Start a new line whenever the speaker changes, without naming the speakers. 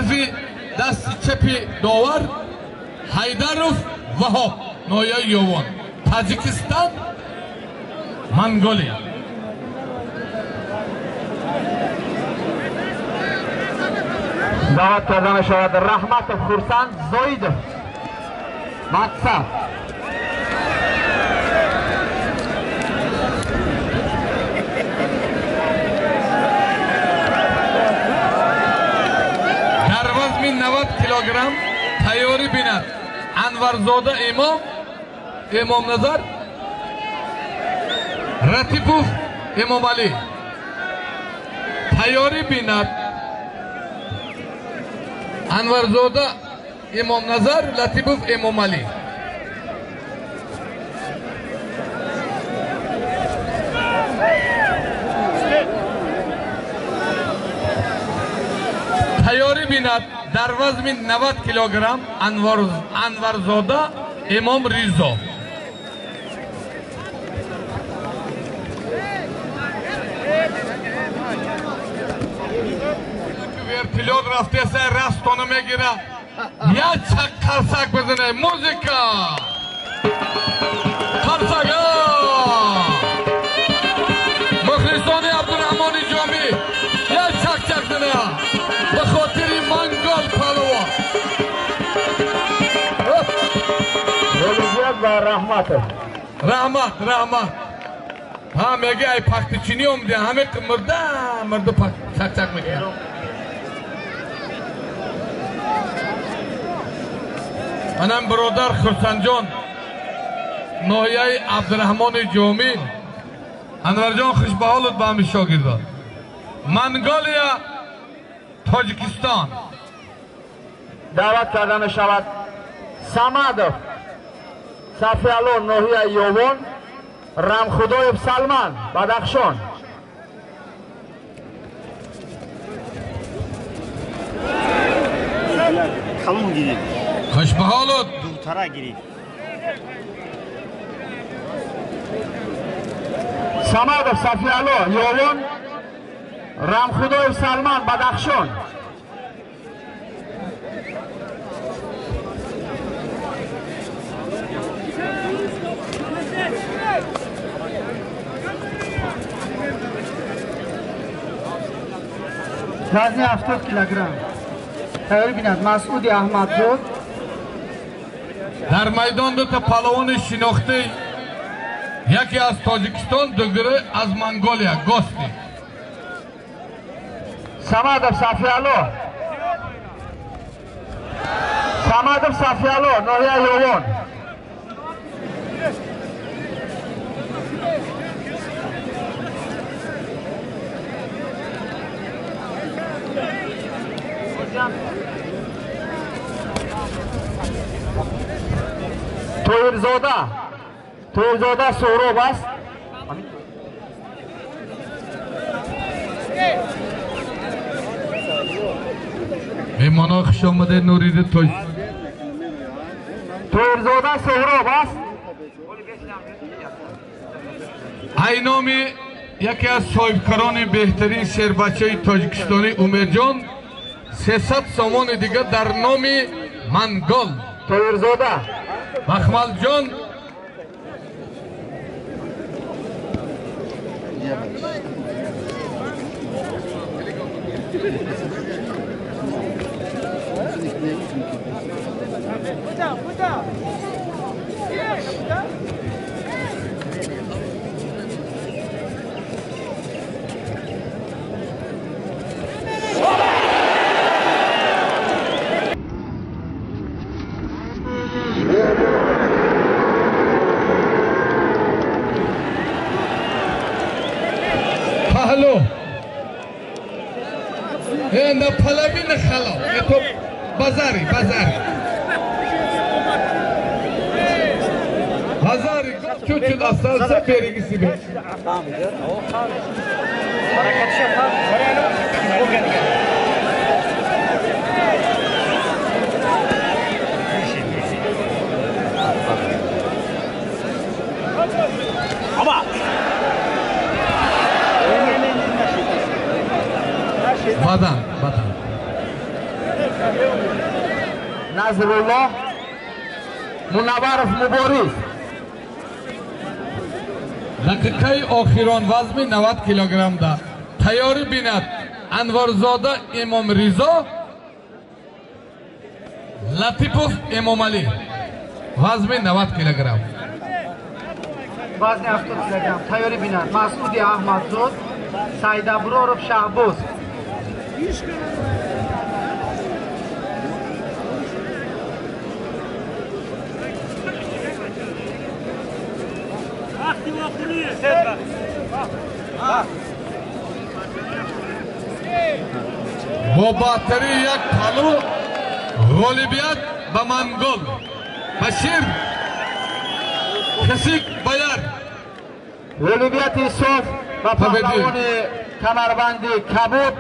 Тарафи дасти чапи довар Ҳайдаров Ваҳоб, ноҳияи Ёвон, Тоҷикистон, Монголия.
Даъват карда мешавад Раҳматов Хурсанд, Зоидов Мақсад.
Дар вазми 90 килограмм тайёрӣ бинад Анварзода Имом, Имомназар, Ратипов Эмомалӣ. Тайёрӣ бинад Анварзода Имомназар, Латипов Эмомалӣ. Тайёрӣ бинад дар вазми 90 килограмм Анварзода Имом Ризо. Вертолёт рафтеса растона мегира. Я чак қарсак бизанед. Музыка! Қарсак! Мухлисони Абдурраҳмони Ҷомӣ я чак-чак зана ба хотири Монгол палвон.
Ғолибият ба Раҳматов.
Раҳмат, раҳмат. Ҳа мега ай пахтичинӣ омадем, ҳаме мурда мурда чак-чак мекунад. Манам бародар Хурсандҷон, ноҳияи Абдураҳмони Ҷомӣ. Анварҷон, хушбаҳолут ба ҳами шогирдон. Монголия, Тоҷикистон.
Даъват карда мешавад Самадов Сафиалло, ноҳияи Ёвон, Рамхудоев Салман, Бадахшон.
Калон гирифт.
Хушбаҳолут.
Дуртара гирифт.
Самадов Сафиалло, Ёвон, Рамхудоев Салман, Бадахшон.
Вазни 70 килограмм. Тайёрӣ бинад Масъуди Аҳмадзод.
Дар майдон дута палавони шинохтӣ, яке аз Тоҷикистон, дигаре аз Монголия, гости.
Самадов Сафиалло. Самадов Сафиалло, ноҳияи Ёвон. Тоирзода, Тоирзода Суҳроб аст.
Меҳмонҳо, хуш омадед, Нуриди Тоҷ.
Тоирзода Суҳроб аст.
Ай номи яке аз соҳибкорони беҳтарин шербачаи тоҷикистонӣ Умедҷон 300 сомони дигар дар номи Монгол.
Тоирзода
Махмалҷон. Паҳлу. На палави, на халав. Это базари, базари. Базари, чуть-чуть остался, береги себе. Бадан, бадан.
Назрулло, Мунавваров Мубориз.
Дақиқаи охирон вазми 90 килограммда тайёрӣ бинад Анварзода Имомризо, Латипов Эмомалӣ, вазми 90 килограмм.
Вазни 70 килограмм тайёрӣ бинад Масъуди Аҳмадзод, Саидаброров Шаҳбоз.
Бо баҳтарии як палу ғолибият ба мангол Башир Хисик Баяр.
Ғолибияти соф ба паҳлавони камарбанди кабуд.